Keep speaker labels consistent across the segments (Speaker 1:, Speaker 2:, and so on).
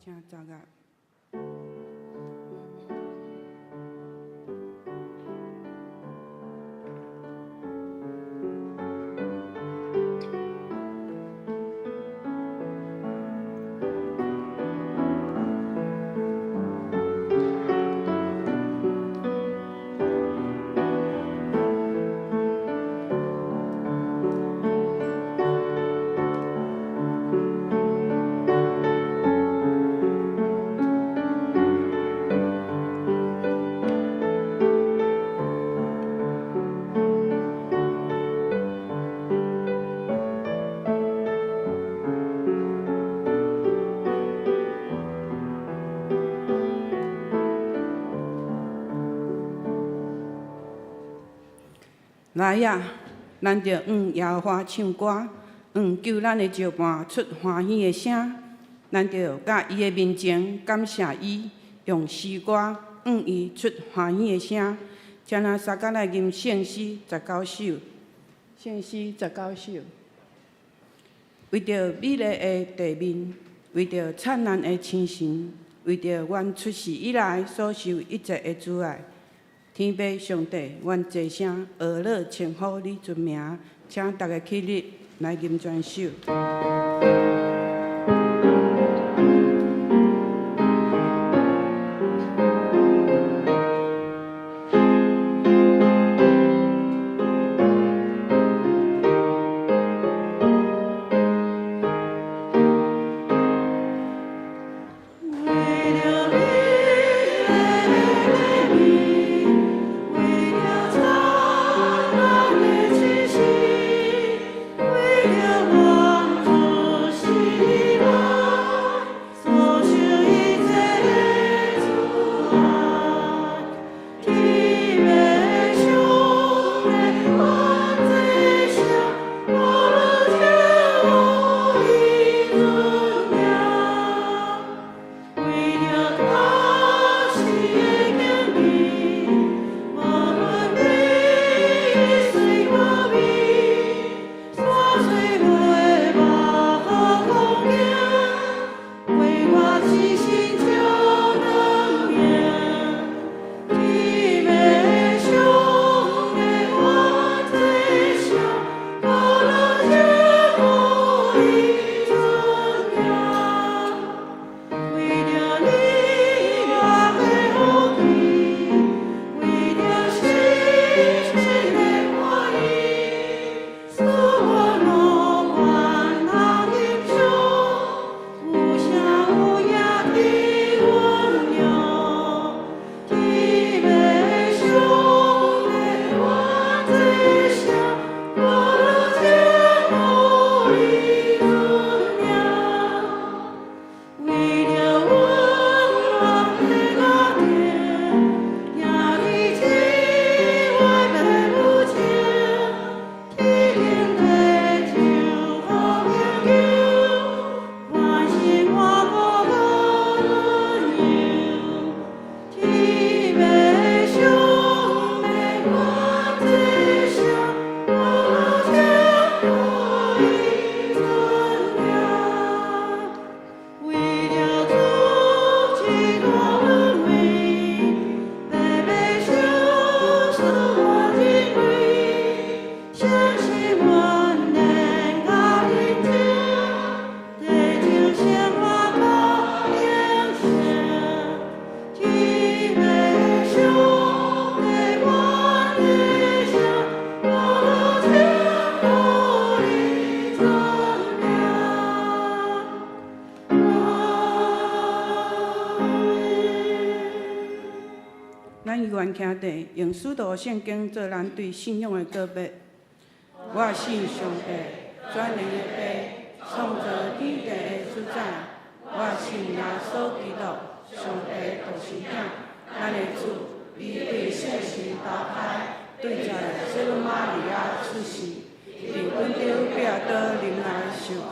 Speaker 1: 請站立。來啊，咱著向耶和華唱歌，向救咱的石磐出歡喜的聲。咱著佮伊的面前感謝伊，用詩歌向伊出歡喜的聲。請咱相共來吟聖詩十九首，聖詩十九首。為著美麗的地面，為著燦爛的星辰，為著阮出世以來所受一切的阻礙。天父上帝，阮齊聲呵咾稱呼你尊名，請逐家起立來吟全首。咱猶原徛佇，用使徒聖經做咱對信仰的告白。我信上帝，全能的父，創造天地的主宰。我信耶穌基督，上帝獨生子，咱的主，伊對聖神投胎，對在聖母瑪利亞出世，佇本丟彼拉多臨來受苦，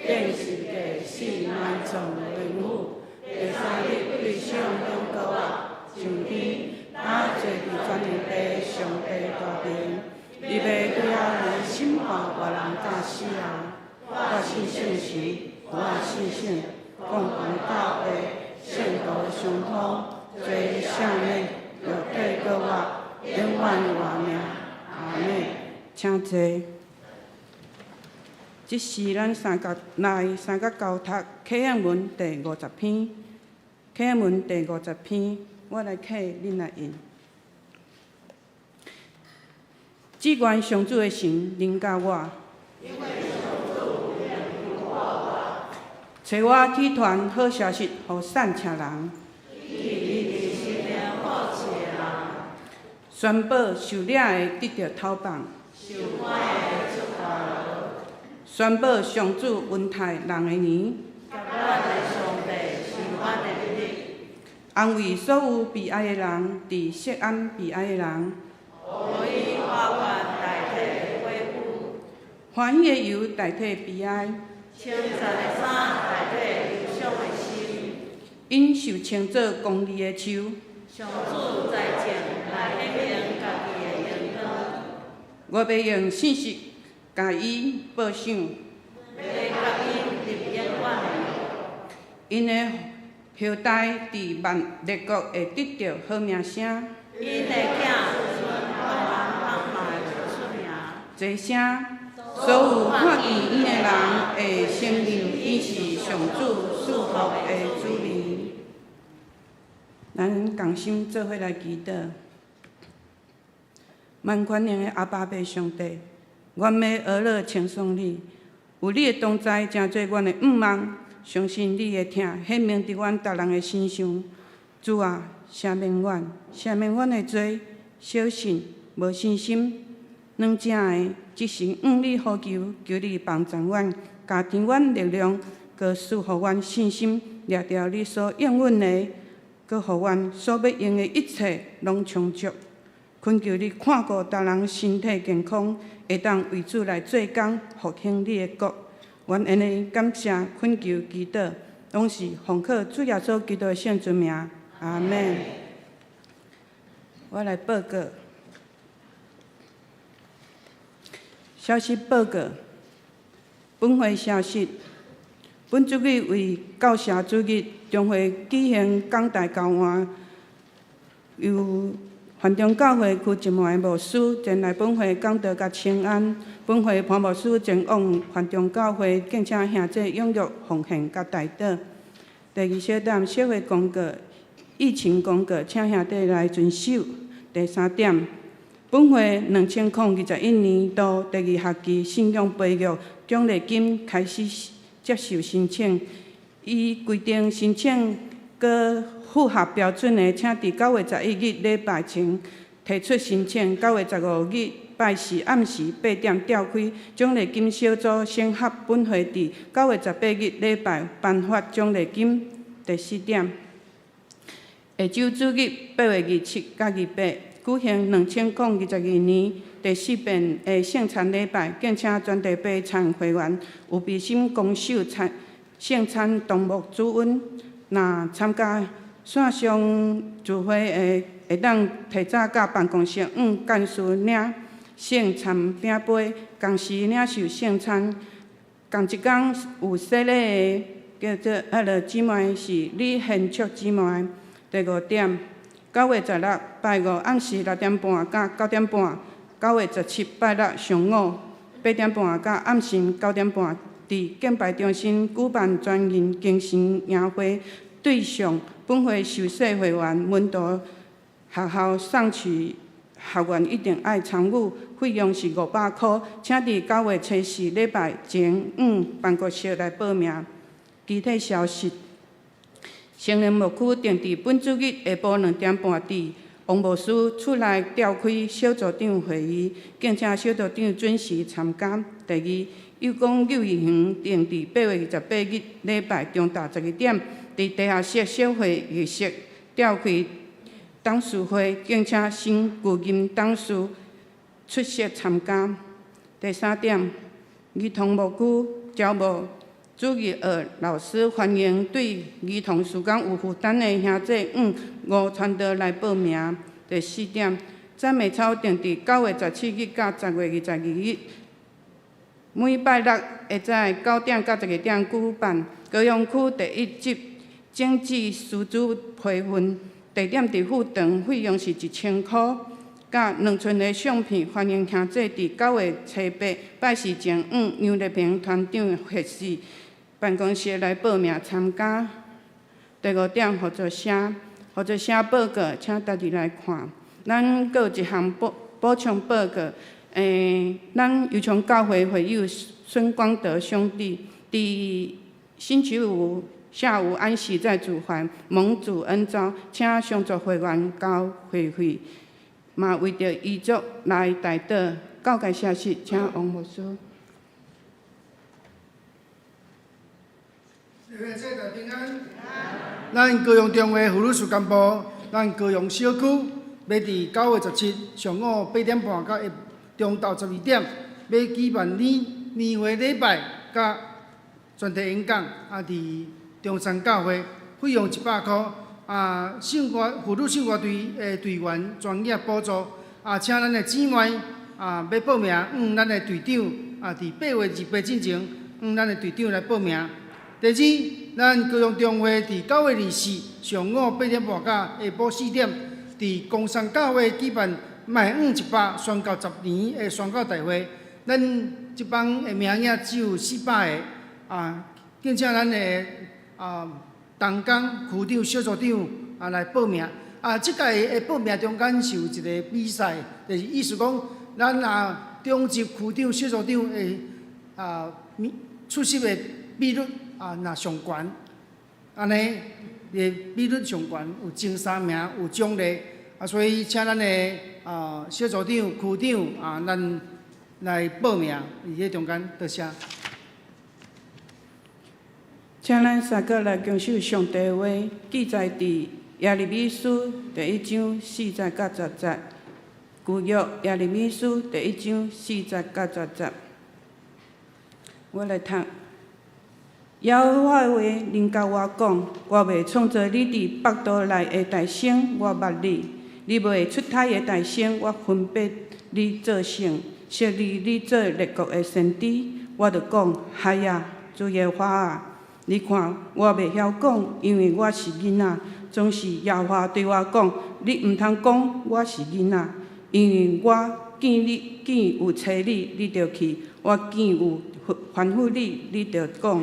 Speaker 1: 釘十字架死埋葬煉府，第三日對死亡中復活，上天，他坐佇全能的上帝大殿，伊欲對遐來審判活人佮死人。我信聖神，我信聖，共同教父，聖徒相通，罪赦免，肉體閣活，永遠活命。阿們。請坐。這是咱三角內三角交讀啟應文第50篇，啟應文第五十篇，我來啟，恁來印。只願上主的神臨到我，揣我去傳好消息予散赤人，宣布受掠的得著釋放，宣布上主恩待人的年，安慰所有悲哀的人，佇錫安悲哀的人，歡喜的油代替悲哀，𪜶受稱做公義的樹。我欲用信實共伊報賞，𪜶的後代佇萬列國會得著好名聲。這聲，所有看見𪜶的人會承認伊是上主賜福的子民。咱仝心做伙來祈禱。萬權能的阿爸父上帝，阮欲呵咾稱頌你，有你的同在，成做阮的向望，相信你的疼顯明佇阮逐人的身上。主啊，赦免阮，赦免阮的罪，小信、無信心，軟正的，只是向你呼求，求你幫助阮，加添阮力量，閣賜予阮信心，掠牢你所應允的，閣予阮所欲用的一切攏充足。懇求你看顧逐人身體健康，會當為主來做工，復興你的國。阮按呢感謝懇求祈禱，攏是奉靠主耶穌基督的聖尊名。阿們。我來報告，消息報告，本會消息。本主日為教社主日，將會舉行講台交換，由繁中教會區一門的牧師前來本會講道佮請安。本會潘牧師前往繁中教會，敬請兄弟踴躍奉獻佮代禱。第二小點，社會公告、疫情公告，請兄弟來遵守。第三點，本會2021年度第二學期信仰培育獎勵金開始接受申請，依規定申請閣符合標準的，請佇9月11日禮拜前提出申請。9月15日拜四暗時8點召開獎勵金小組審核，本會佇9月18日禮拜頒發獎勵金。第四點，下晝主日8月27佮28舉行2022年第四遍的聖餐禮拜，敬請全體白餐會員有備心共守餐聖餐同沐主恩。若參加線上聚會的，會當提早到辦公室向幹事領聖餐餅杯，同時領受聖餐。仝一工有洗禮的，叫做彼个姊妹是李賢卓姊妹。第五點，9月16拜五暗時6點半到9點半；9月17拜六上午8點半到暗時9點半，佇敬拜中心舉辦全人精神營會，對象本會受洗會員、門徒、學校送取學員一定愛參與，費用是500箍，請佇9月24禮拜前往辦公室來報名。其他消息，成人牧區定佇本主日下晡2點半佇王牧師厝內召開小組長會議，敬請小組長準時參加。第二，幼工幼兒園定佇8月28日禮拜中晝12點，佇地下室小會議室召開董事會，敬請新舊任董事出席參加。第三點，兒童牧區招募主日學老師，歡迎對兒童事工有負擔的兄弟向吳傳道來報名。第四點，讚美操定佇9月17日到10月22日，每拜六下早9點到12點舉辦。高雄區第一級種子師資培訓，地點佇富長，費用是1000箍，佮兩寸的相片，歡迎兄弟佇9月初8拜四前往楊麗萍團長學士辦公室來報名參加。第五點，合作社，合作社報告，請逐日來看。咱閣有一項補補充報告，咱油松教會會友孫光德兄弟，佇星期五下午安息在主懷，蒙主恩召，請上座會員交會費，嘛為著遺囑來代禱。告解消息，請王牧師。
Speaker 2: 平安。咱高雄中會婦女事工部，咱高雄小區，欲佇9月17上午8點半到下中晝12點，欲舉辦年年會禮拜佮全體演講，佇中山教會，費用100箍。聖歌婦女聖歌隊的隊員專業補助。請咱的姊妹欲報名，向咱的隊長佇8月28進前，向咱的隊長來報名。第二，咱高雄中會佇9月24上午8點半到下晡4點，佇岡山教會舉辦邁向100宣教10年的宣教大會。咱這班的名額只有400個，敬請咱的同工、區長、小組長來報名。這屆的報名中間是有一個比賽，就是意思講，咱中級區長、小組長的出席的比率若上懸，按呢的比率上懸，有前三名有獎勵，所以請咱的小組長、區長咱來報名，佇這中間多謝。
Speaker 1: 請咱三個來遵守上帝的話，記載佇耶利米書第一章四節到十節。舊約耶利米書第一章四節到十節，我來讀。耶和華的話臨到我講：我未創造你佇腹肚內的大生，我捌你；你未出胎的大生，我分別你做聖，設立你做列國的先知。我就講：孩啊，主耶和華啊！你看，我袂曉講，因為我是囡仔。總是耶和華對我講：你毋通講我是囡仔，因為我見你見有差你，你就去；我見有吩咐你，你就講。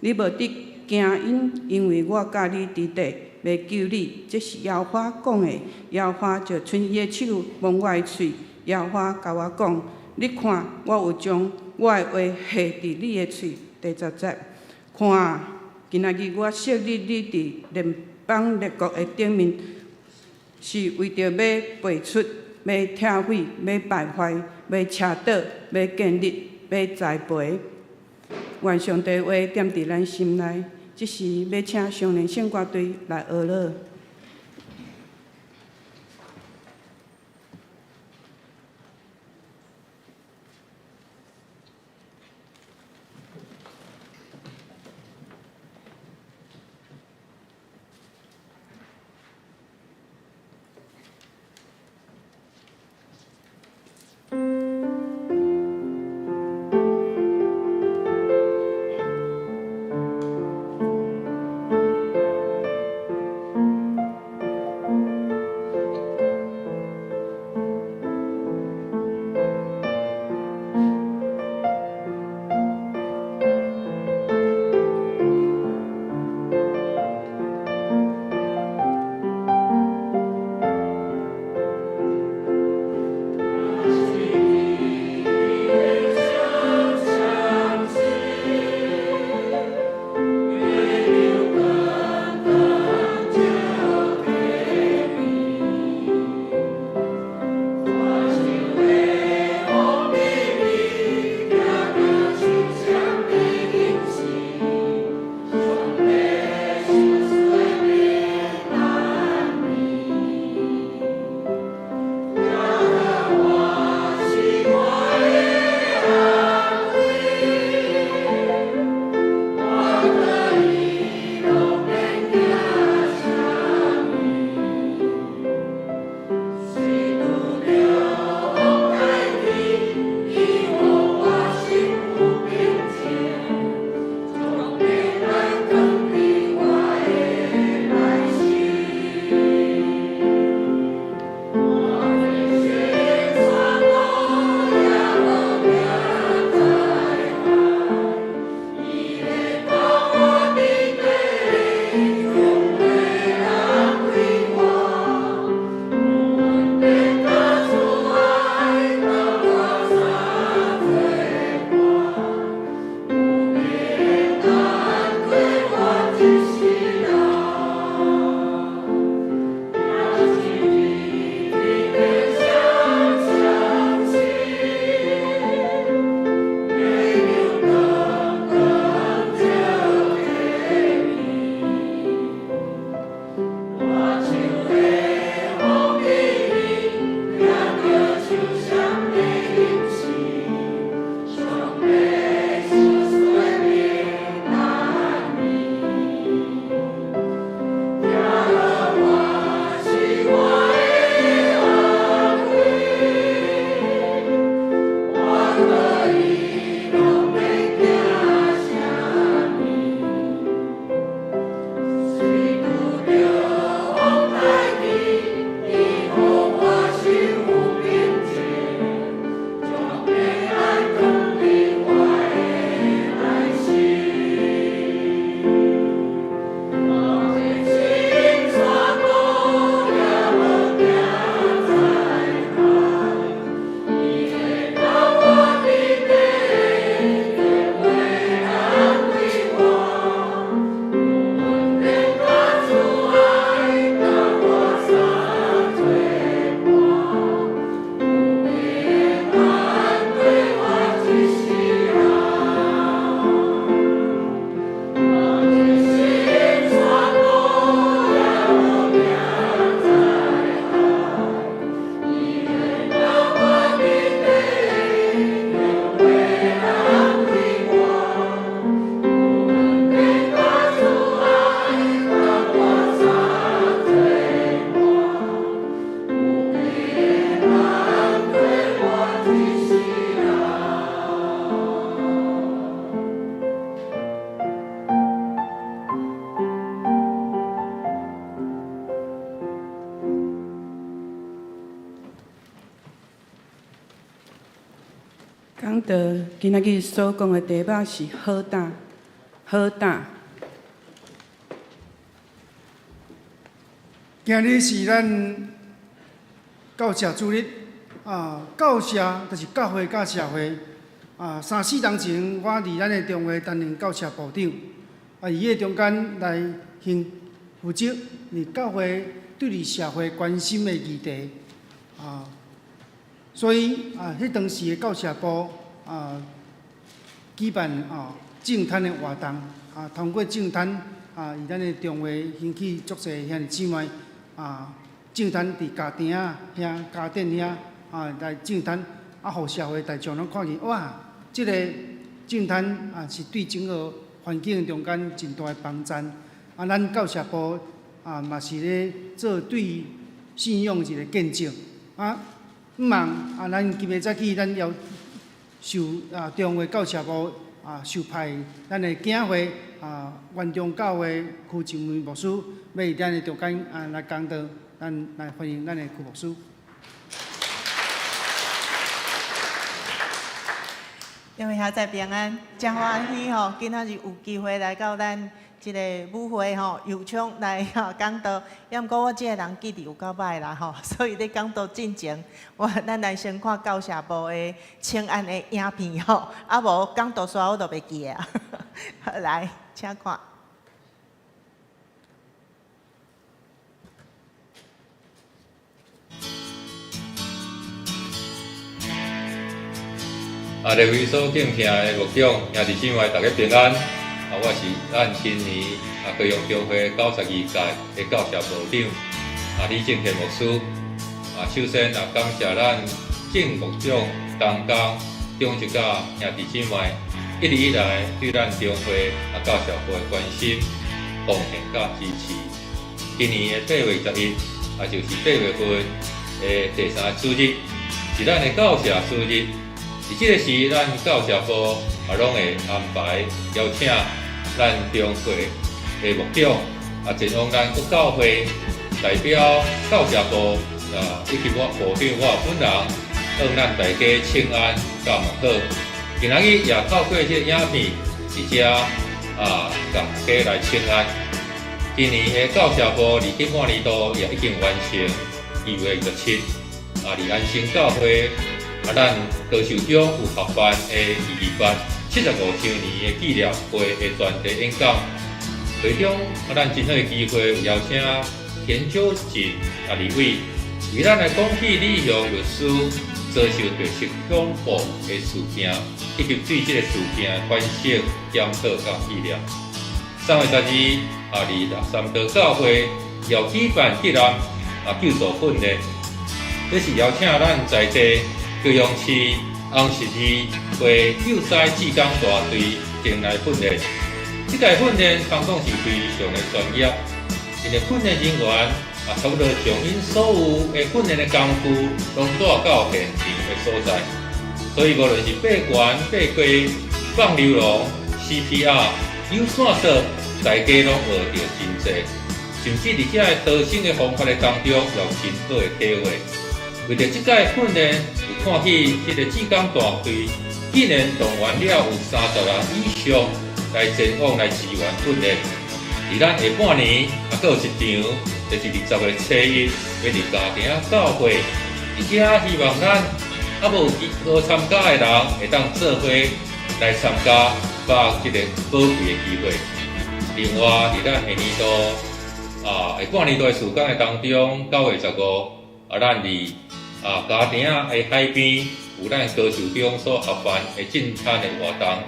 Speaker 1: 你無得驚𪜶，因為我佮你佇咧，欲救你。這是耶和華講的。耶和華就伸伊的手摸我的喙。耶和華共我講：你看，我有將我的話下佇你的喙。第十節，看，今仔日我設立你佇列邦列國的頂面，是為著欲拔出、欲拆毀、欲敗壞、欲斜倒、欲建立、欲栽培。願上帝話踮佇咱心內，這時欲請上聯聖歌隊來學樂。講道今仔日所講的題目是好膽，好膽。
Speaker 2: 今日是咱教社主日啊，教社就是教會佮社會啊。三四冬前，我佇咱的中會擔任教社部長，啊，佇彼個中間來行負責佇教會對佇社會關心的議題啊。所以啊，彼當時的教社部啊，舉辦啊淨灘的活動啊，通過淨灘啊，佇咱的中會興起足濟兄弟姊妹啊，淨灘佇家庭仔遐、家電遐啊來淨灘，啊，予社會大眾攏看見哇，這个淨灘啊是對整個環境中間真大的幫助。啊，咱教社部啊嘛是咧做對信仰一個見證啊。毋茫啊，咱今日早起咱要受啊中會教社部啊受派，咱的囝會啊元中教會區靜文牧師，欲佇咱的中間啊來講道，咱來歡迎咱的區牧師。
Speaker 3: 各位兄弟平安，真歡喜吼！今仔日有機會來到咱這個舞會吼，油廠來吼講道。抑毋過我這個人記憶有夠歹啦吼，所以咧講道進前，我咱來先看教社部的請安的影片吼，啊無講道煞我都袂記得啊。來，請看。
Speaker 4: 啊，列位所敬聽的牧長、兄弟姊妹，大家平安。啊，我是咱今年啊高雄教會92屆的教社部長啊李正天牧師。啊，首先啊感謝咱鄭牧長同工長執佮兄弟姊妹一直以來對咱中會啊教社部的關心、奉獻佮支持。今年的8月11，啊就是8月份的第三主日，是咱的教社主日。佇這個時，咱教社部也攏會安排邀請咱中會的牧長，啊前往咱各教會代表教社部啊，以及我部長我本人，向咱大家請安佮問好。今仔日也透過這個影片，佇遮啊，共大家來請安。今年的教社部二去半年度也已經完成，2月27，啊，佇安心教會。啊，咱高壽中有合辦的228 75週年的紀念會的專題演講，會中啊，咱真好的機會有邀請田九進啊立委，為咱來講起李雄律師遭受白色恐怖的事件，以及對這个事件的反省、檢討佮紀念。3月12啊，佇三道教會要舉辦急難啊救助訓練，這是邀請咱在地高雄市紅十字會救災志工大隊前來訓練。這屆訓練通講是非常的專業，𪜶的訓練人員啊，差不多將𪜶所有的訓練的工具攏帶到現場的所在，所以無論是爬懸、爬雞、放流籠、CPR、有線索，大家攏學著真濟，甚至佇這个逃生的方法的當中，也有真好的體會。為著這屆訓練，有看起這个志工大隊竟然動員了有30人以上來前往來支援訓練。佇咱下半年，啊，閣有一場，就是20月初一，欲佇家庭教會。佇遮希望咱猶無無參加的人，會當做伙來參加，把握這个寶貴的機會。另外，佇咱下年度啊，下半年度的時間的當中，9月15，啊，咱佇啊，家庭的海邊有咱高壽中所合辦的淨灘的活動，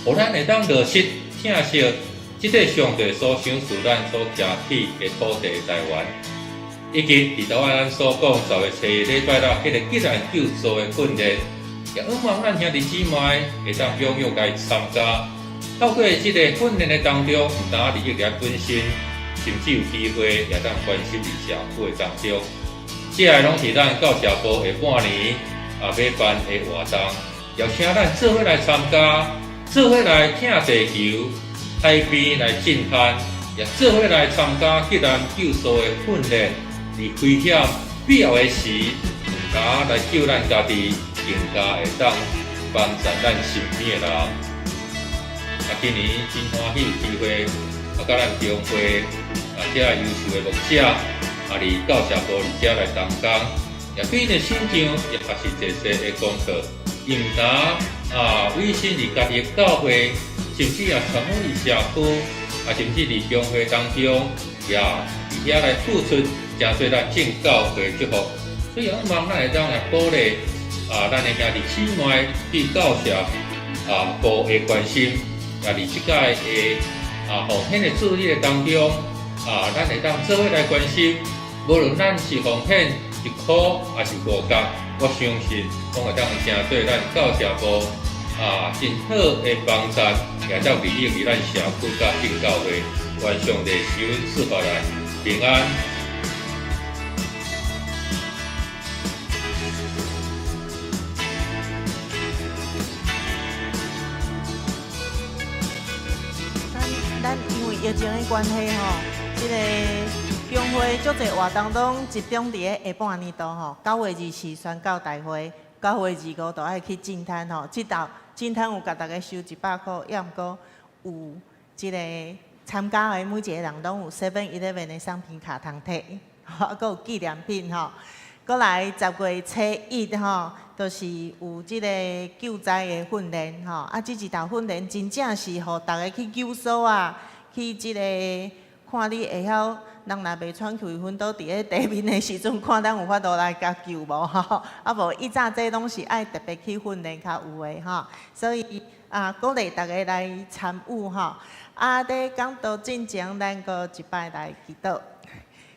Speaker 4: 予咱會當落實疼惜這塊上帝所賞賜咱所徛起的土地台灣，以及佇頭仔咱所講10月初一禮拜六彼个急難救助的訓練，也向望咱兄弟姊妹會當踴躍來參加。透過這个訓練的當中，毋單利益咱本身，甚至有機會也當關心佇社區的當中。這个攏是咱教社部下半年啊欲辦的活動，邀請咱做伙來參加，做伙來疼地球，海邊來淨灘，也做伙來參加急難救助的訓練，佇危險必要的時，毋但來救咱家己，更加會當幫贊咱身邊的人。啊，今年真歡喜有機會，啊，佮咱中會啊，遮優秀的牧者，啊，佇教社部佇遮來同工，也對𪜶的身上也學習濟濟的功課。伊毋但啊，委身佇家己的教會，甚至也參與佇社區，啊，甚至佇中會當中，也佇遐來付出，誠濟咱正教會祝福。所以，我望咱會當來鼓勵啊，咱的兄弟姊妹對教社啊部的關心，也佇這擺的啊奉獻的主日的當中啊，咱會當做伙來關心。無論咱是奉獻一箍抑是五角，我相信攏會當成做咱教社部啊真好的幫贊，也當利益佇咱社區佮正教會。願上帝賜阮賜福來平安。
Speaker 3: 咱咱因為疫情的關係吼，這个中會足濟活動攏集中佇咧下半年度吼，9月24宣教大會，9月25就愛去淨灘吼。這道淨灘有共逐家收100箍，抑毋過有這個參加的每一個人攏有 Seven Eleven 的商品卡通摕，吼，閣有紀念品吼。閣來10月初一吼，就是有這個救災的訓練吼。啊，這一道訓練真正是予逐家去糾所啊，去這個看你會曉，人若袂喘氣，昏倒佇咧地面的時陣，看咱有法度來共救無吼？啊無，以早這攏是愛特別去訓練較有的吼。所以啊，鼓勵逐家來參與吼。啊，佇講道進前，咱閣一擺來祈禱。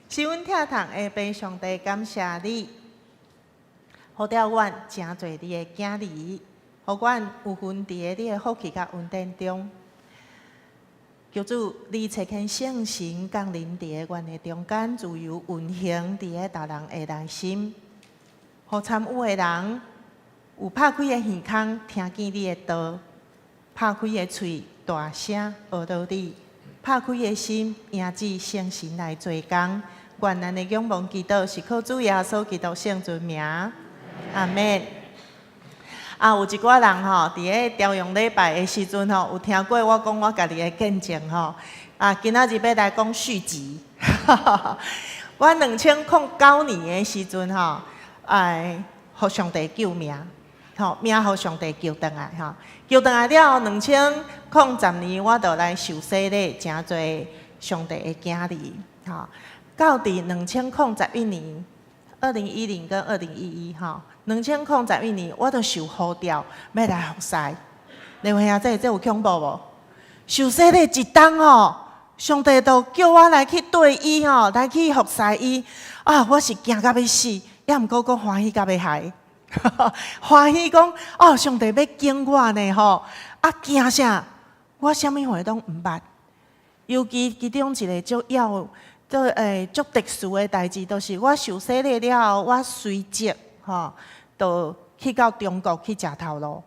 Speaker 3: 是阮疼痛的父上帝，感謝你，予著阮成做你的囝兒，予阮有份佇咧你的福氣佮恩典中。求主，你差遣聖神降臨佇咧阮的中間，自由運行佇咧逐人的內心，予參與的人有拍開的耳孔聽見你的道，拍開的喙大聲學到你，拍開的心迎接聖神來做工。願咱的仰望祈禱是靠主耶穌基督聖尊名，阿們。啊，有一寡人吼，佇咧朝陽禮拜的時陣吼，有聽過我講我家己的見證吼。啊，今仔日欲來講續集。我2009年的時陣吼，哎，予上帝救命，吼，命予上帝救轉來吼，救轉來了後，2010年我就來受洗禮，成做上帝的囝兒，吼。到佇2011年，2010跟2011吼，2011年我就受呼召，欲來服侍。你會兄這這有恐怖無？受洗禮一冬吼，上帝就叫我來去綴伊吼，來去服侍伊。啊，我是驚甲欲死，抑毋過閣歡喜甲欲害。歡喜講哦，上帝欲揀我呢吼。啊，驚啥？我啥物貨攏毋捌。尤其其中一个足要。做足特殊的代誌，就是我受洗禮了後，我隨即吼，就去到中國去食頭路。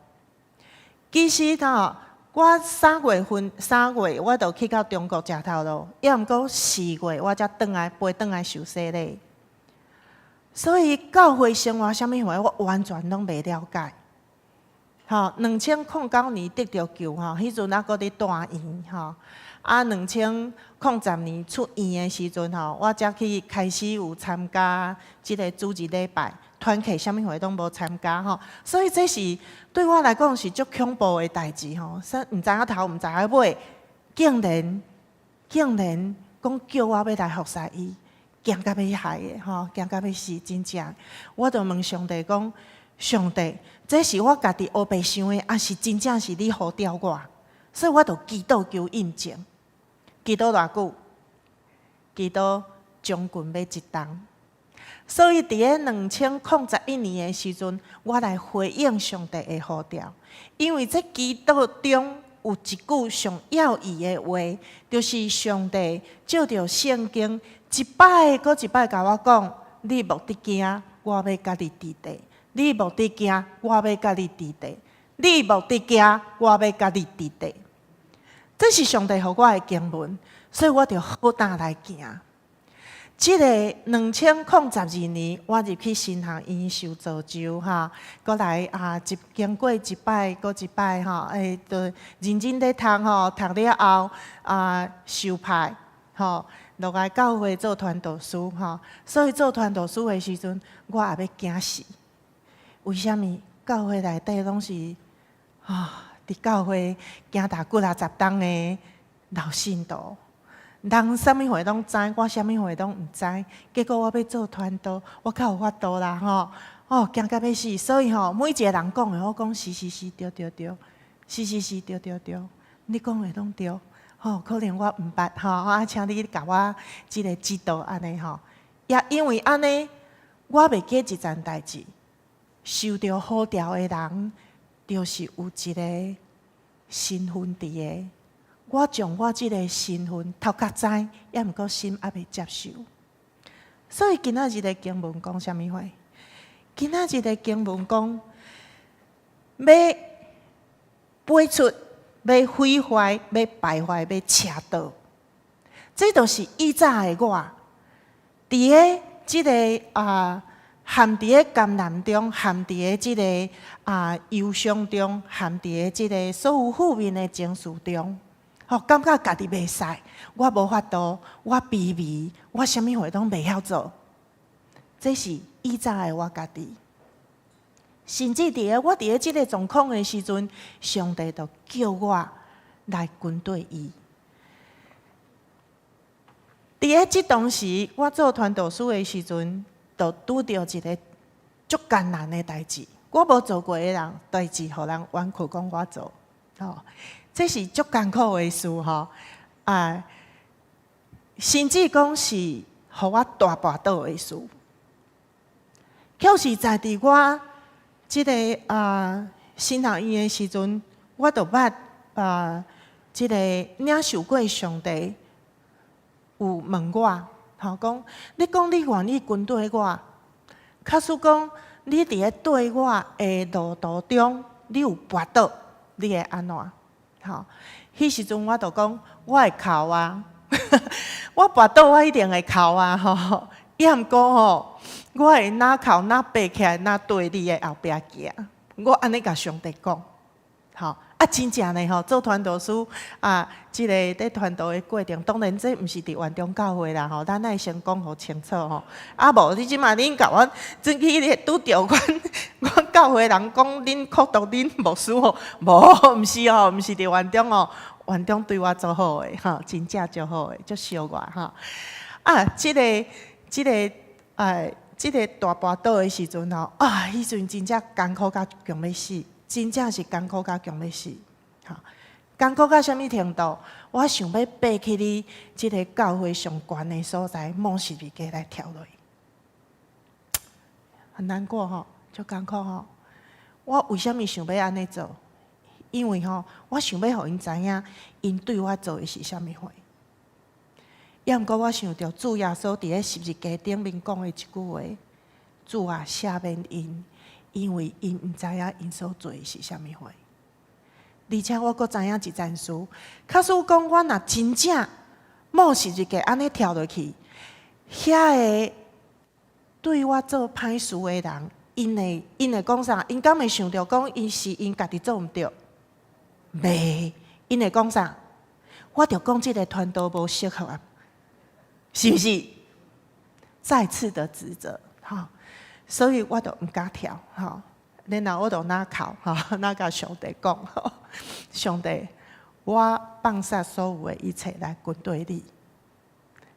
Speaker 3: 其實吼，我三月份三月我就去到中國食頭路，抑毋過4月我才轉來飛轉來受洗禮。所以教會生活啥物貨，我完全攏袂了解。吼，2009年得著救吼，彼陣猶閣佇住院吼。啊，2010年出院的時陣吼，我才去開始有參加這个主日禮拜，團契啥物貨攏無參加吼，所以這是對我來講是足恐怖的代誌吼，說毋知影頭毋知影尾，竟然竟然講叫我欲來服侍伊，驚甲欲害的吼，驚甲欲死，真正。我就問上帝講：上帝，這是我家己烏白想的，抑是真正是你呼召我？所以我就祈禱求印證。祈禱偌久？祈禱將近欲一冬。所以佇咧2011年的時陣，我來回應上帝的呼召，因為這祈禱中有一句上要義的話，就是上帝借著聖經一擺閣一擺共我講：你莫得驚，我欲佮你佇佇；你莫得驚，我欲佮你佇佇；你莫得驚，我欲佮你佇佇。這是上帝予我的經文，所以我就好膽來行。這个2012年，我入去神學院受造就吼，閣來啊，一經過一擺，閣一擺吼，就認真咧讀吼，讀了後啊，受派吼，落來教會做傳道師吼。所以做傳道師的時陣，我也欲驚死。為啥物？教會內底攏是啊，佇教會行踏幾若十冬的老信徒。人啥物貨攏知，我啥物貨攏毋知。結果我欲做傳道，我較有法度啦吼！哦，驚甲欲死，所以吼，每一个人講的，我講是是是，對對對，是是是，對對對，你講的攏對。吼，可能我毋捌吼，啊，請你共我這个指導按呢吼。也因為按呢，我袂記一件代誌，受著呼召的人，就是有一个身份佇的。我將我這个身份頭殼知，猶毋過心猶未接受。所以今仔日的經文講啥物話？今仔日的經文講，欲飛出，欲毀壞，欲敗壞，欲斜倒。這就是以早的我，佇个這个啊，陷佇个艱難中，陷佇个這个啊憂傷中，陷佇个這个所有負面的情緒中。吼，感覺家己袂使，我無法度，我卑微，我啥物貨攏袂曉做。這是以早的我家己。甚至佇个我佇个這个狀況的時陣，上帝就叫我來跟隨伊。佇个這當時，我做傳道師的時陣，就拄著一个足艱難的代誌。我無做過的人代誌，予人冤屈講我做，吼。這是足艱苦的事吼，啊，甚至講是予我大跋倒的事。卻是在佇我這个啊神學院的時陣，我就捌啊這个領受過上帝有問我，吼講你講你願意跟隨我，假使講你佇咧對我的路途中，你有跋倒，你會按怎？吼，彼時陣我就講，我會哭啊，我跋倒我一定會哭啊，吼。抑毋過吼，我會若哭若爬起來，若對你的後壁行。我按呢共上帝講，吼啊，真正呢吼，做傳道師啊，這个佇傳道的過程，當然這毋是佇元中教會啦吼，咱愛先講予清楚吼。啊無，你這馬恁共阮轉去拄著阮阮教會人講恁苦毒恁牧師吼，無，毋是吼，毋是佇元中哦，元中對我足好的吼，真正足好的，足惜我吼。啊，這个這个這个大跋倒的時陣吼，啊，彼陣真正艱苦甲強欲死，真正是艱苦甲強欲死，吼，艱苦到啥物程度？我想欲爬去你這个教會上懸的所在，摸十字架來跳落，很難過吼，足艱苦吼。我為啥物想欲按呢做？因為吼，我想欲予𪜶知影，𪜶對我做的是啥物貨。抑毋過我想著主耶穌佇咧十字架頂面講的一句話：主啊，赦免𪜶，因為𪜶毋知影𪜶所做的是啥物貨。而且我閣知影一件事，假使講我若真正冒十字架按呢跳落去，遐个對我做歹事的人，𪜶會講啥？𪜶敢會想著講𪜶是𪜶家己做毋對？袂，𪜶會講啥？我著講這个傳道無適合啊，是毋是？再次的指責，吼，所以我就毋敢跳，吼。然後我就若哭，吼，若共上帝講，上帝，我放下所有的一切來跟隨你。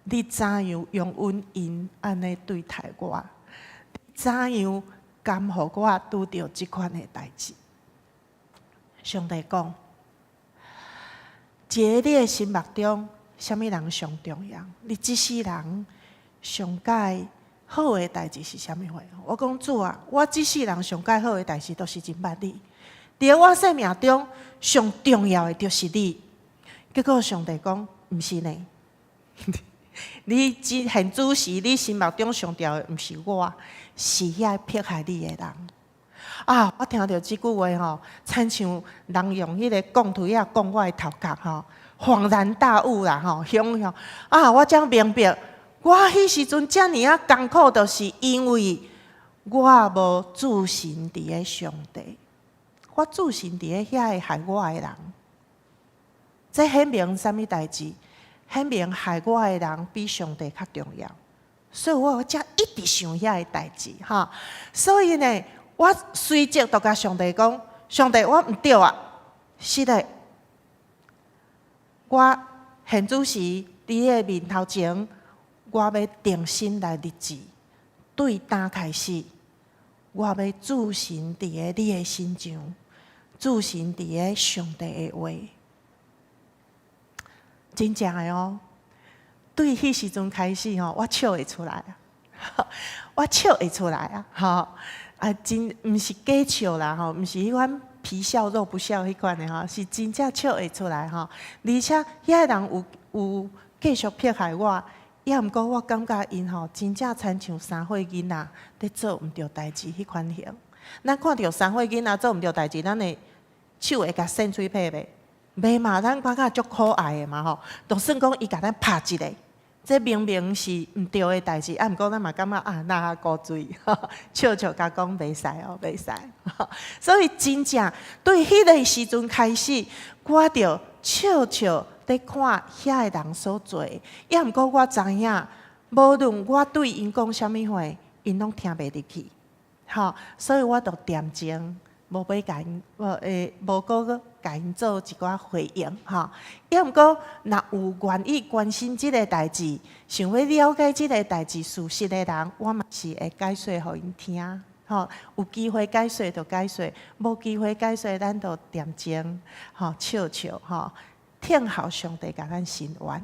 Speaker 3: 你怎樣容忍𪜶按呢對待我？怎樣甘予我拄著這款的代誌？上帝講，一个你的心目中，啥物人上重要？你這世人上蓋好的代誌是啥物貨？我講主啊，我這世人上蓋好的代誌，都是認捌你。佇我生命中上重要的就是你。結果上帝講，毋是呢。你這現此時你心目中上重要的毋是我，是遐迫害你的人。啊！我聽著這句話吼，親像人用彼个摃錘仔摃我的頭殼吼，恍然大悟啦吼，雄雄啊！我才明白，我彼時陣遮爾仔艱苦，就是因為我無注神佇咧上帝，我注神佇咧遐個害我的人。這顯明啥物代誌？顯明害我的人比上帝較重要，所以我才一直想遐个代誌哈。所以呢，我隨即就共上帝講：上帝，我毋對啊！是的，我現此時佇你的面頭前，我欲重新來立志，對今開始，我欲注神佇咧你的身上，注神佇咧上帝的話。真正的哦，對彼時陣開始吼，我笑會出來啊，我笑會出來啊，吼啊，真毋是假笑啦，吼，毋是彼款皮笑肉不笑彼款的吼，是真正笑會出來吼。而且遐个人有繼續迫害我，抑毋過我感覺𪜶吼真正親像三歲囡仔咧做毋著代誌彼款型。咱看著三歲囡仔做毋著代誌，咱的手會共搧喙䫌袂？袂嘛，咱感覺足可愛的嘛吼。就算講伊共咱拍一下，這明明是毋對的代誌，啊，毋過咱嘛感覺啊，那古錐，笑笑共講袂使哦，袂使。所以真正對彼个時陣開始，我就笑笑咧看遐个人所做的，抑毋過我知影，無論我對𪜶講啥物話，𪜶攏聽袂入去。吼，所以我就恬靜，無欲共𪜶，無閣共𪜶做一寡回應，吼。抑毋過，若有願意關心這个代誌，想欲了解這个代誌事實的人，我嘛是會解說予𪜶聽，吼。有機會解說就解說，無機會解說，咱就恬靜，吼，笑笑，吼，聽候上帝共咱伸冤。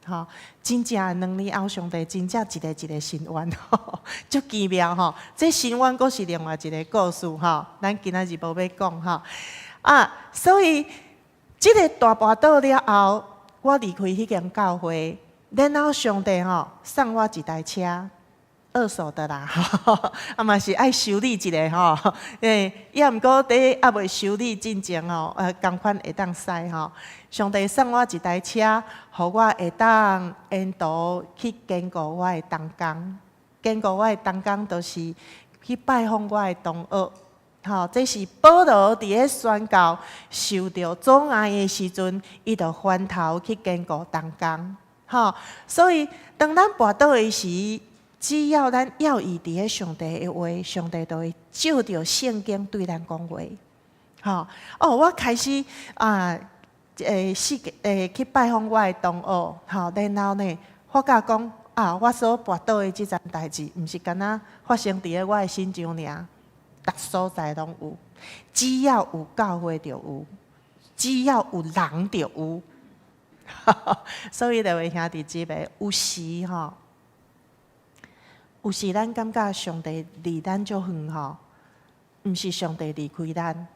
Speaker 3: 吼，真正2年後，上帝真正一个一個伸冤，足奇妙吼！這伸冤閣是另外一个故事吼，咱今仔日無欲講吼。啊，所以這个大跋倒了後，我離開彼間教會，然後上帝吼送我一台車，二手的啦，啊嘛是愛修理一下吼，欸，抑毋過佇猶未修理進前吼，仝款會當駛吼。上帝送我一台車，予我會當沿途去堅固我的同工，堅固我的同工，就是去拜訪我的同學。吼，這是保羅佇咧宣教受著阻礙的時陣，伊就翻頭去堅固同工。吼，所以當咱跋倒的時，只要咱倚佇咧上帝的話，上帝就會藉著聖經對咱講話。吼，哦，我開始啊，四個去拜訪我的同學，吼，然後呢，發覺講啊，我所跋倒的這件代誌，毋是干焦發生佇咧我的身上爾，逐所在攏有，只要有教會就有，只要有人就有。所以，各位兄弟姊妹，有時吼，有時咱感覺上帝離咱足遠吼，毋是上帝離開咱，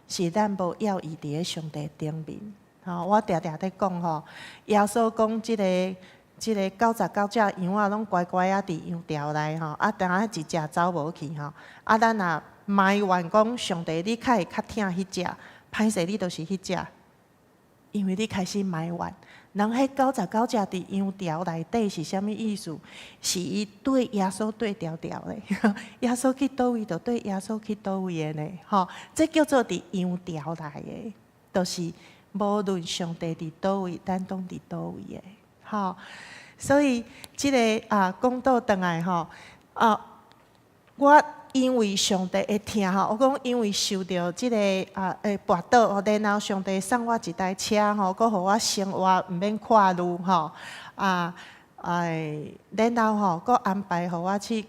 Speaker 3: 是咱無倚佇咧上帝頂面。吼，我定定咧講吼，耶穌講這个99隻羊仔攏乖乖仔佇羊牢內吼，啊，但一隻走無去吼，啊，咱若埋怨講上帝，你較會較疼彼隻，歹勢你就是彼隻，因為你開始埋怨。人彼99隻佇羊牢內底是啥物意思？是伊綴耶穌綴牢牢的，耶穌去佗位就綴耶穌去佗位的呢？吼，這叫做佇羊牢內的，就是無論上帝佇佗位，咱攏佇佗位的，吼。所以這个啊，講倒轉來吼，啊，我因為上帝的疼吼，我講因為受著這个啊，跋倒，然後上帝送我一台車吼，閣予我生活毋免掛慮吼，啊，哎，然後吼，閣安排予我去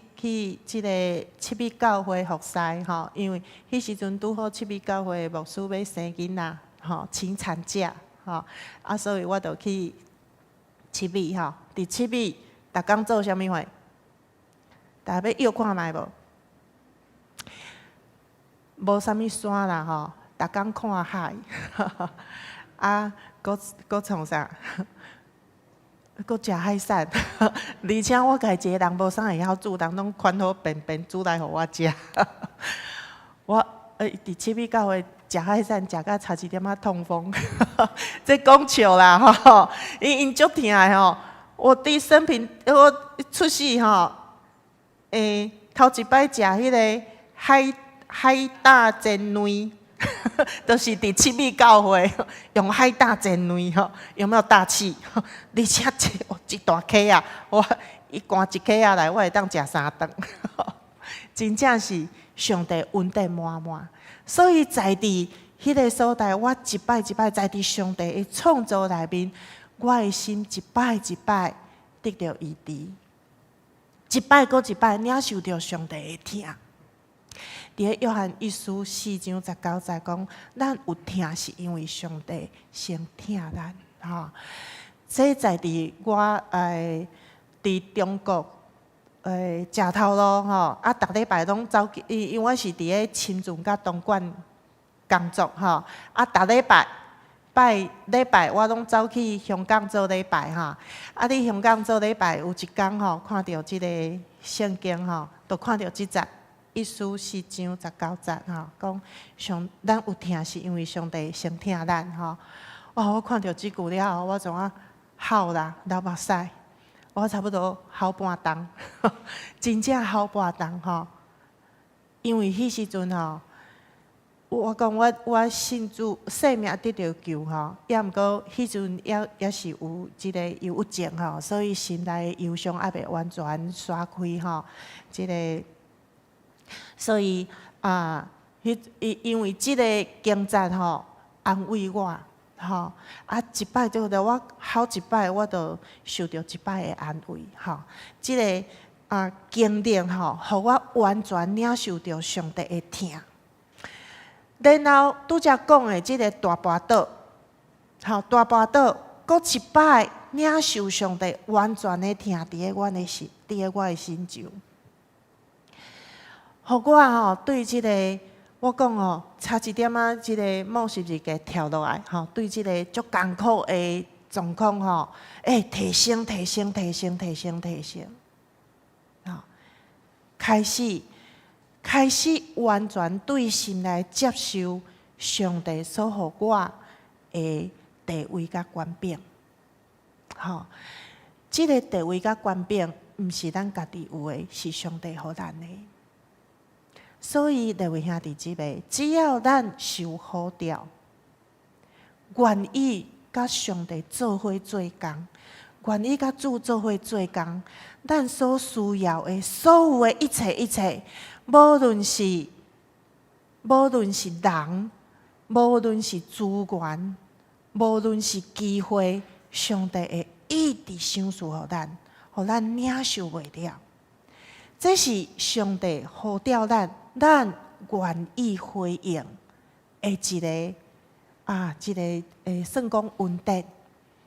Speaker 3: 這个七美教會服侍吼，因為彼時陣拄好七美教會的牧師欲生囡仔吼，請產假吼，啊，所以我就去七美吼，佇七美逐工做啥物貨？大家欲臆看覓無？無啥物山啦吼，逐工看海，啊，閣閣創啥？閣食海產，而且我家己一个人無啥會曉煮，人攏款好便便煮來予我食。我佇七美教會食海產，食甲差一點仔痛風，這講笑啦吼，𪜶𪜶足疼的吼。我佇生平我出世吼，頭一擺食彼个海膽煎卵，就是佇七美教會用海膽煎卵吼，有沒有大氣？而且一大顆仔，我伊摜一顆仔來，我會當食三頓，真正是上帝恩典滿滿。所以在佇彼个所在，我一擺一擺在佇上帝的創造內面，我的心一擺一擺得著醫治，一擺閣一擺領受著上帝的疼。佇咧約翰一書四章十九節講，咱有疼是因為上帝先疼咱，吼。這在佇我佇中國食頭路吼，啊，逐禮拜攏走去，因為我是佇咧深圳佮東莞工作吼，啊，逐禮拜拜禮拜我攏走去香港做禮拜吼，啊，佇香港做禮拜有一工吼，看著這個聖經吼，就看著這節一書四章十九節吼，講上咱有疼是因為上帝先疼咱吼。哇！我看著這句了後，我創啊哭啦，流目屎，我差不多哭半鐘，真正哭半鐘吼。因為彼時陣吼，我講我信主生命得著救吼，抑毋過彼陣猶是有這個憂鬱症吼，所以心內的憂傷猶未完全徙開吼，這個。所以啊，彼因為這個經節吼安慰我，吼啊一擺就我好一擺，我就受著一擺的安慰，吼。這個啊經歷吼，予我完全領受著上帝的疼。然後拄才講的這個大跋倒，吼大跋倒，閣一擺領受上帝完全的疼佇咧阮的心，佇咧我的身上。予我吼對這個，我講吼，差一點仔，這個莫十字架跳落來吼，對這個足艱苦的狀況吼，提升、提升、提升、提升、提升，吼，開始開始完全對心來接受上帝所予我的地位佮權柄，吼，這個地位佮權柄，毋是咱家己有的，是上帝予咱的。所以，各位兄弟姊妹，只要咱受呼召，願意佮上帝做伙做工，願意佮主做伙做工，咱所需要的所有的一切一切，無論是人，無論是資源，無論是機會，上帝會一直賞賜予咱，予咱領受袂了。這是上帝呼召咱，咱願意回應的一個啊，一個算講恩典。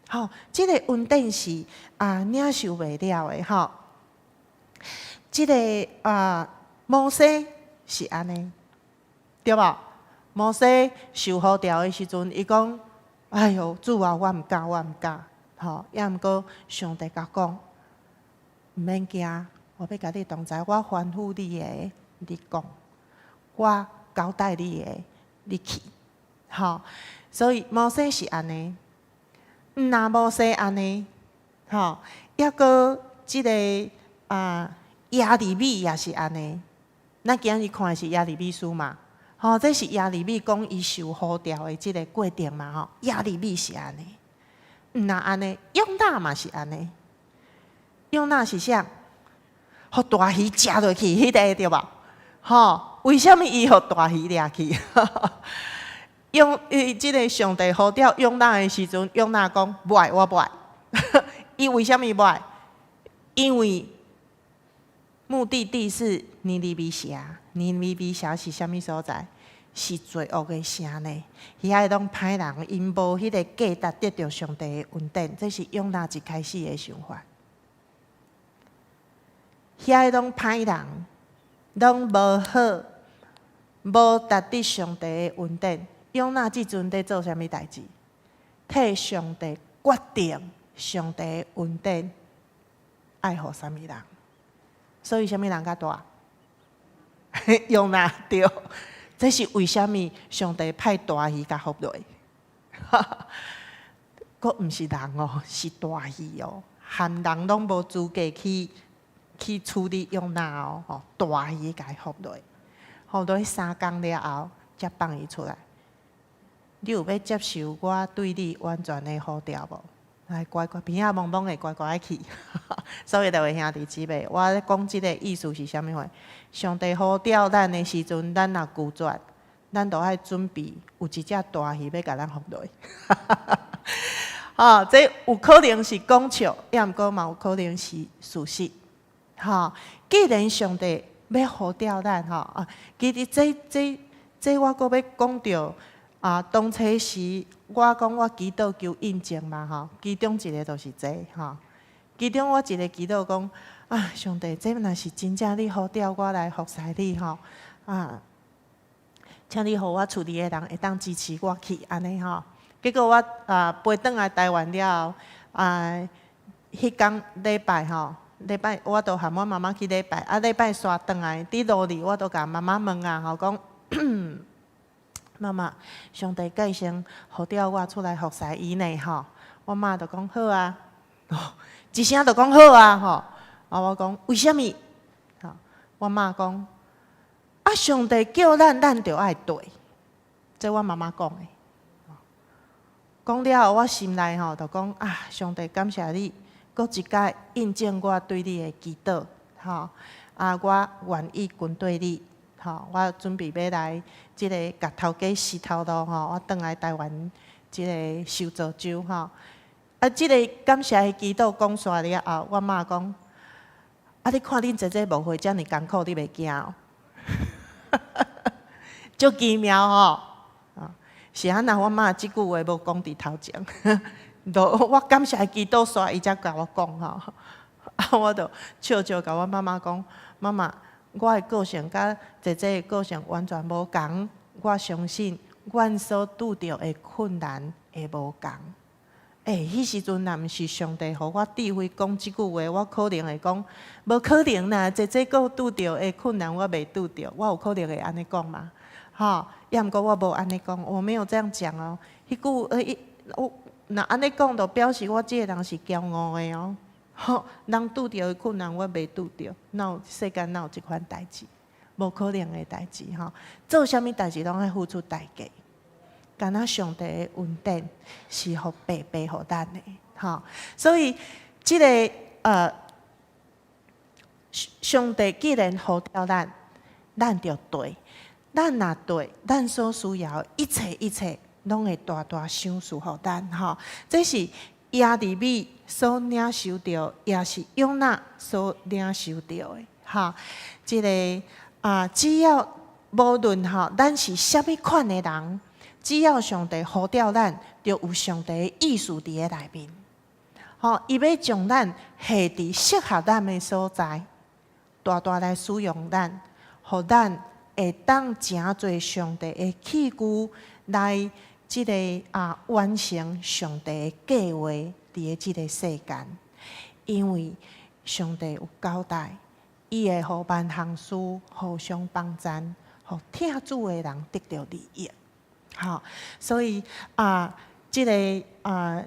Speaker 3: 吼，這個恩典是啊，領受袂了的吼。這個啊，摩西是按呢，對無？摩西受呼召的時陣，伊講：哎喲，主啊，我毋敢，我毋敢。吼，抑毋過上帝共講，毋免驚，我欲佮你同在，我吩咐你的，你講；我交代你的，你去。吼，所以摩西是按呢，毋若摩西按呢，吼，抑閣這个啊耶利米也是按呢。咱今日看的是耶利米書嘛，吼，這是耶利米講伊受呼召的這个過程嘛，吼，耶利米是按呢，毋若按呢，約拿嘛是按呢，約拿是啥？予大魚食落去，彼个對無？吼，為啥物伊予大魚掠去？用伊這个上帝呼召約拿的時陣，約拿講無愛，我無愛。伊為啥物無愛？因為目的地是尼尼微城，尼尼微城是啥物所在？是罪惡的城呢。遐個攏歹人，𪜶無彼个價值得著上帝的恩典，這是約拿一開始的想法。遐個攏歹人，攏無好，無值得上帝的恩典。約拿這陣佇做啥物代誌？替上帝決定上帝的恩典愛予啥物人？所以啥物人較大？約拿對，這是為啥物上帝派大魚共伏落？閣毋是人哦，是大魚哦，含人攏無資格去處理約拿哦，吼，大魚共伊伏落，伏落3工了後，才放伊出來。你有欲接受我對你完全的呼召無？來乖乖，鼻仔摸摸的乖乖去。所以各位兄弟姊妹，我咧講這個意思是啥物貨？上帝呼召咱的時陣，咱若拒絕，咱就愛準備有一隻大魚欲共咱伏落。吼，這有可能是講笑，抑毋過嘛有可能是事實。吼，既然上帝欲呼召咱，吼啊，其實這我閣欲講著啊，當初時我講我祈禱求印證嘛，吼，其中一個就是這吼，其中我一個祈禱講啊，上帝，這若是真正你呼召我來服侍你吼，啊，請你予我厝裡的人會當支持我去，按呢吼。結果我啊飛轉來台灣了後，啊，彼工禮拜吼，禮拜我就含我媽媽去禮拜，啊禮拜煞轉來，佇路裡我就共媽媽問啊，吼講，媽媽，上帝會先呼召我出來服侍伊呢吼，我媽就講好啊，一聲就講好啊吼，啊我講為啥物？吼，我媽講，啊上帝叫咱，咱就愛綴，這我媽媽講的。講了後，我心內吼就講啊，上帝感謝你，閣一擺印證我對你的祈禱，吼啊，我願意跟綴你，吼，我準備欲來這个共頭家洗頭路吼，我轉來台灣這个修造州吼。啊，這个感謝的祈禱講煞了後，我媽講，啊，你看恁姐姐牧會遮爾艱苦，你袂驚哦？足奇妙吼！是按怎？我媽這句話無講佇頭前，就我感謝祈禱煞，伊才共我講吼。啊，我就笑笑共我媽媽講：媽媽，我的個性佮姐姐的個性完全無仝，我相信阮所拄著的困難會無仝。欸，彼時陣若毋是上帝予我智慧講這句話，我可能會講無可能啦。姐姐閣拄著的困難，我袂拄著，我有可能會按呢講嗎？吼，抑毋過我無按呢講，我沒有這樣講哦。彼句伊我若按呢講，就表示我這个人是驕傲的哦。吼，人拄著的困難，我袂拄著，哪有世間哪有這款代誌？無可能的代誌吼。做啥物代誌攏愛付出代價。敢若上帝的恩典是予白白予咱的，吼。所以這个上帝既然呼召咱，咱就綴。咱若綴，咱所需要的一切一切，攏會大大賞賜予咱，吼。這是耶利米所領受著，也是約拿所領受著的，吼。這个啊，只要無論吼，咱是啥物款的人，只要上帝呼召咱，就有上帝的意思佇咧內面。吼，伊欲將咱下佇適合咱的所在，大大來使用咱，予咱會當成做上帝的器具，來這个啊完成上帝的計劃佇咧這个世間。因為上帝有交代，伊會予萬項事互相幫贊，予疼主的人得著利益。吼，所以啊，這个啊，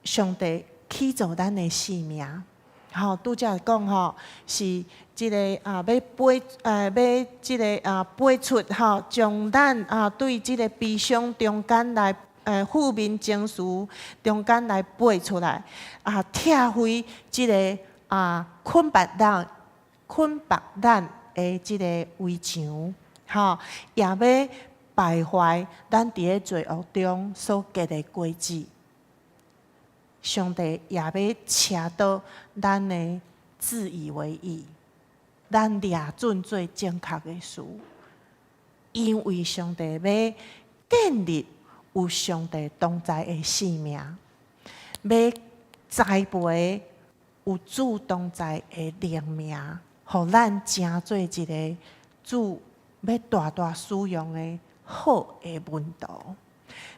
Speaker 3: 上帝起造咱的性命，吼，拄才講吼，是這个啊，欲飛欲這个啊，飛出吼，將咱啊對這个悲傷中間來負面情緒中間來飛出來，啊，拆毀這个啊捆綁咱的這个圍牆，吼，也欲敗壞咱佇咧罪惡中所結的果子。上帝也欲捙倒咱的自以為義，咱掠準做正確的事，因為上帝欲建立有上帝同在的生命，欲栽培有主同在的靈命，予咱成做一个主欲大大使用的好的門徒。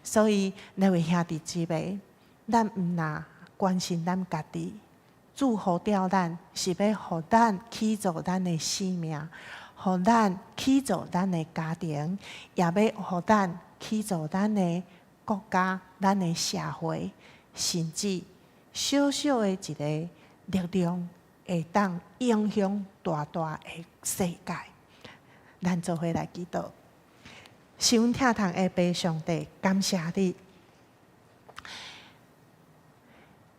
Speaker 3: 所以，那位兄弟姊妹，咱毋若關心咱家己，主呼召咱是欲予咱起造咱的生命，予咱起造咱的家庭，也欲予咱起造咱的國家、咱的社會，甚至小小的一個力量，會當影響大大的世界。咱做伙來祈禱，是阮疼痛的父上帝，感謝你，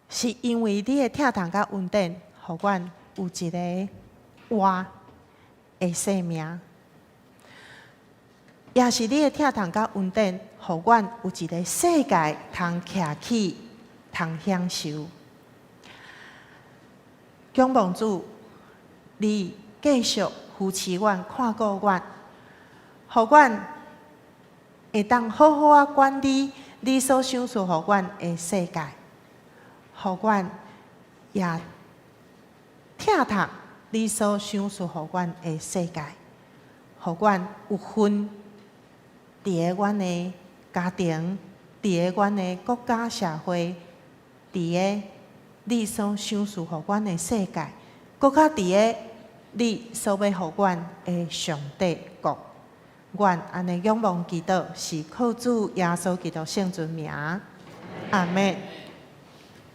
Speaker 3: 是因為你的疼痛佮恩典，予阮有一个活的生命，也是你的疼痛佮恩典，予阮有一个世界通徛起，通享受。仰望主，你繼續扶持阮、看顧阮，予阮會當好好仔管理你所賞賜予阮的世界，予阮也疼痛你所賞賜予阮的世界，予阮有份佇个阮的家庭，佇个阮的國家社會，佇个你所賞賜予阮的世界，閣較佇个你所欲予阮的上帝國。阮按呢仰望祈禱，是靠主耶穌基督聖尊名。阿們。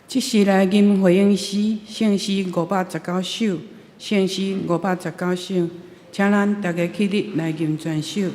Speaker 1: 這時來吟回應詩，聖詩519首，聖詩519首，請咱逐家起立來吟全首。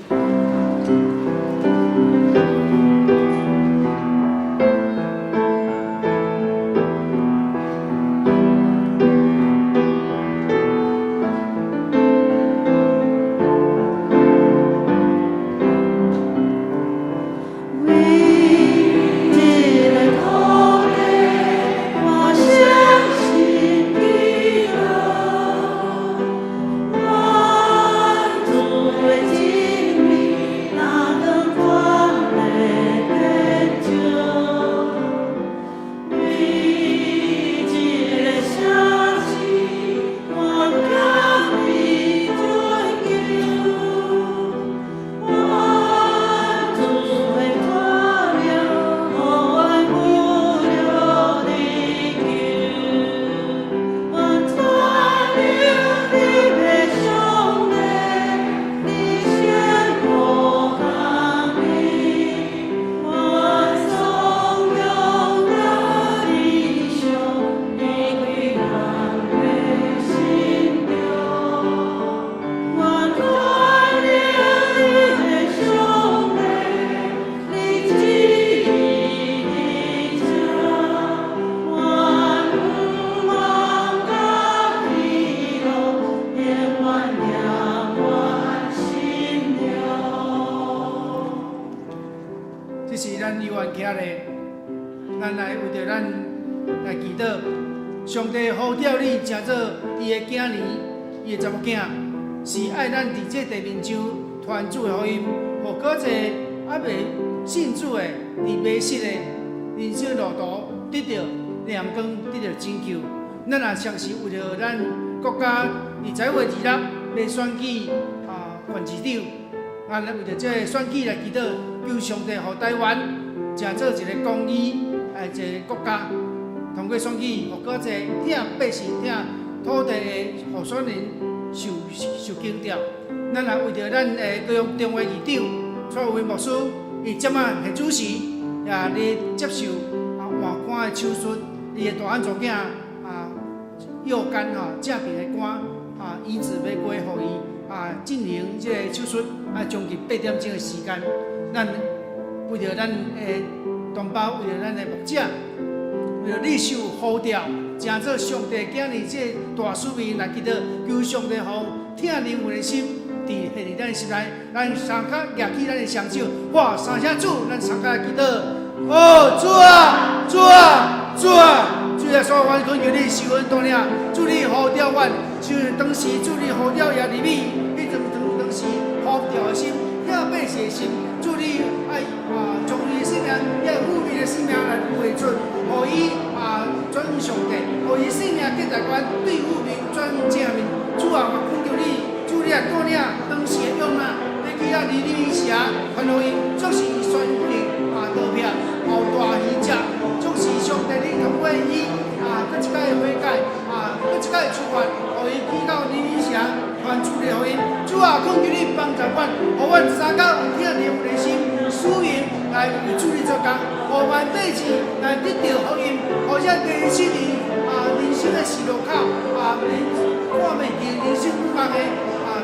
Speaker 2: 這是咱猶原徛咧，咱來為著咱來祈禱。上帝呼召你成做伊的囝兒，伊的查某囝，是愛咱佇這地面上傳主的福音，予閣濟猶未信主的，佇迷失的人生路途得著亮光，得著拯救。咱也相信為著咱國家佇10月26欲選舉啊縣市長，咱來為著這个選舉來祈禱，求上帝予台灣成做一个公義的一个國家。通過選舉，予閣濟疼百姓、疼土地的候選人受受驚掉。咱也為著咱的高雄中會議長蔡有文牧師，伊這擺現主時也咧接受啊換肝的手術，伊的大漢查某囝啊右肝吼正邊的肝啊移植欲過予伊啊進行這个手術，啊將近8點鐘的時間。咱為著咱的同胞，為著咱的牧者，為著你受呼召，成做上帝囝兒這个大使命來祈禱，求上帝予疼靈魂的心，佇現佇咱的心內，咱相佮舉起咱的雙手，喊三聲主，咱相佮來祈禱。哦，主啊，主啊，主啊，主耶穌，阮懇求你受阮帶領，主你呼召阮，像當時主你呼召耶利米，彼陣當當時呼召的心，疼百姓的心，主你愛啊，將伊的性命，伊無名的性命來付出，予伊啊轉上帝，予伊性命結大關，對無名轉正面。主啊，我懇求你，主你來帶領當時的約拿，欲去遐尼尼微城，傳福音，總是選擇啊逃避，予大魚食，總是上帝你通過伊啊，閣一擺悔改啊，閣一擺出發，予伊去到尼尼微城傳主的福音。主啊，懇求你幫助阮，予阮三工有疼靈魂的心，使用來來為主你做工，予萬百姓來得著福音，予這迷失佇人生的十路口，人看袂見人生盼望的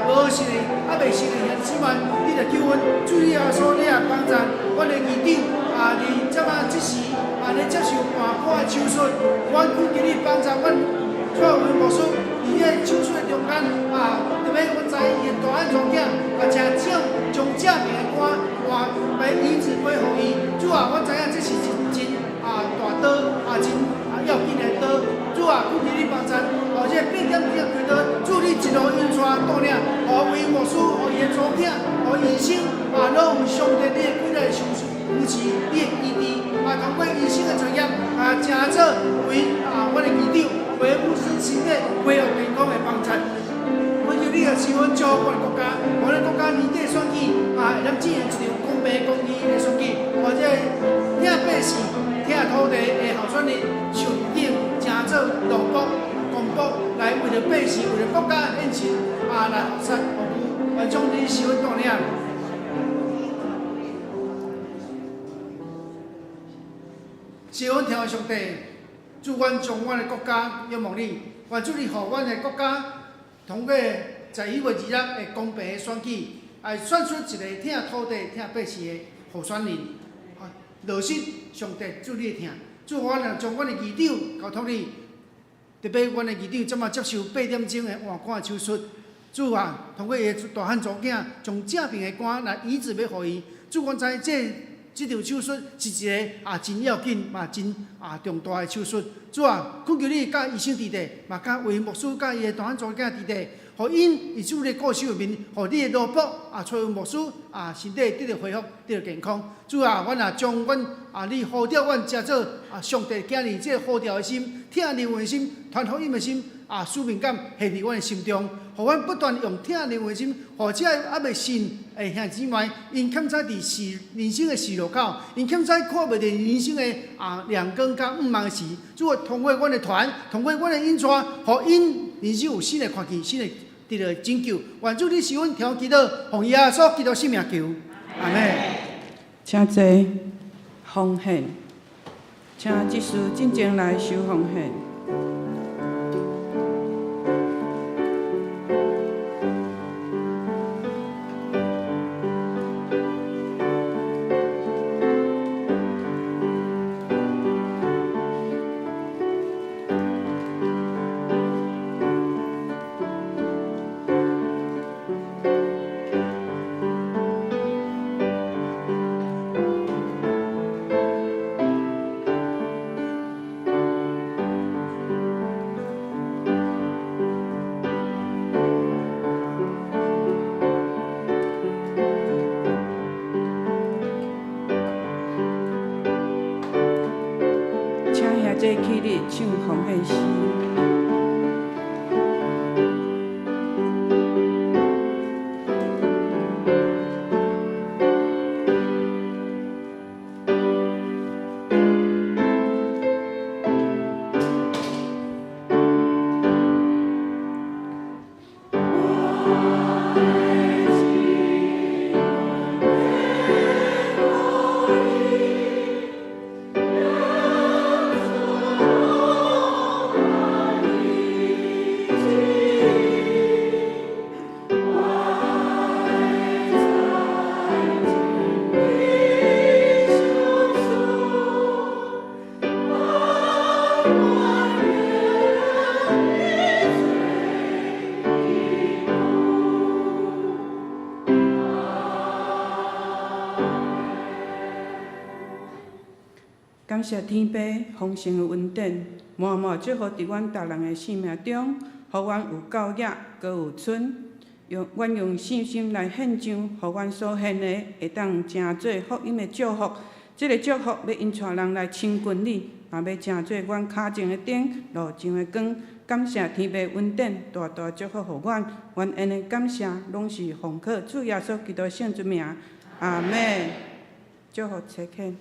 Speaker 2: 無信的、猶未信的兄弟姊妹，你來救阮，主你耶穌，你來幫贊阮的議長，佇這擺這時咧接受換肝的手術，阮懇求你幫贊阮蔡文牧師，佇這個手術的中間特別阮知伊的大漢查某囝誠少將這病的肝換來移植歸予伊。主啊，阮知影這是一真大刀真要緊的刀。主啊，懇求你幫贊，予這個8點鐘開刀，主你一路引帶帶領，予魏牧師，予伊的查某囝，予醫生攏有上帝你的貴來相扶持，你的醫治通過醫生的專業成做為阮的議長，為牧師身體恢復健康的幫贊。懇求你也賜福祝福阮的國家，予咱國家年底選舉會當進行一場公平公義的選舉，予這個疼百姓、疼土地的候選人受頂，成做勞僕、公僕來為著百姓、為著國家獻身來服侍服務，願將你賜福帶領。賜福天父上帝，主阮將阮的國家仰望你，願主你予阮的國家通過11月2日的公平的選舉，來選出一个疼土地、疼百姓的候選人。落實上帝主你的疼，主阮若將阮的議長交託你，特別阮的議長這擺接受8點鐘的換肝手術，主啊，通過伊的大漢查某囝將這病的肝來移植欲予伊，主阮知這場手術是一个真要緊嘛真重大的手術。主啊，懇求你佮醫生佇咧，嘛佮魏牧師佮伊的大漢查某囝佇咧，予𪜶佇主你顧守的面，予你的奴僕崔文牧師身體得著恢復，得著健康。主啊，阮也將阮你呼召阮成做上帝囝兒這個呼召的心、疼靈魂的心、傳福音的心使命感現佇阮的心中，予阮不斷用疼靈魂的心，予這个猶未信的兄弟姊妹，𪜶徛在佇時人生的十路口，𪜶徛在看袂著人生的亮光佮向望時，主啊，通過阮的團，通過阮的引帶，予𪜶人生有新的看見，新的得著拯救。願主你賜阮聽祈禱，奉耶穌基督聖名求，阿們。
Speaker 1: 請坐，奉獻，請執事進前來收奉獻。請兄弟起立唱奉獻詩。感謝天父豐盛的恩典，滿滿祝福佇阮逐人的生命中，予阮有夠額，閣有剩。用阮用信心來獻上，予阮所獻的會當成做福音的祝福。這个祝福欲引帶人來親近你，嘛欲成做阮跤前的燈，路上的光。感謝天父恩典，大大祝福予阮。阮因的感謝，攏是奉靠主耶穌基督聖之名。阿們。祝福齊獻。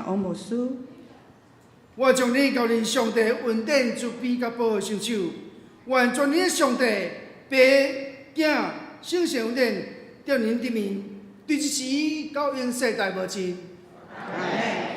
Speaker 1: 王牧師。
Speaker 2: 我將你交予上帝恩典、慈悲佮保護聖手，願全能的上帝、爸、囝、聖神恩典，佇恁頂面，對這時到永世代無盡。
Speaker 1: 阿們。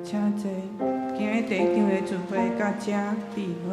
Speaker 1: 請坐。今日第一場的聚會到這閉會。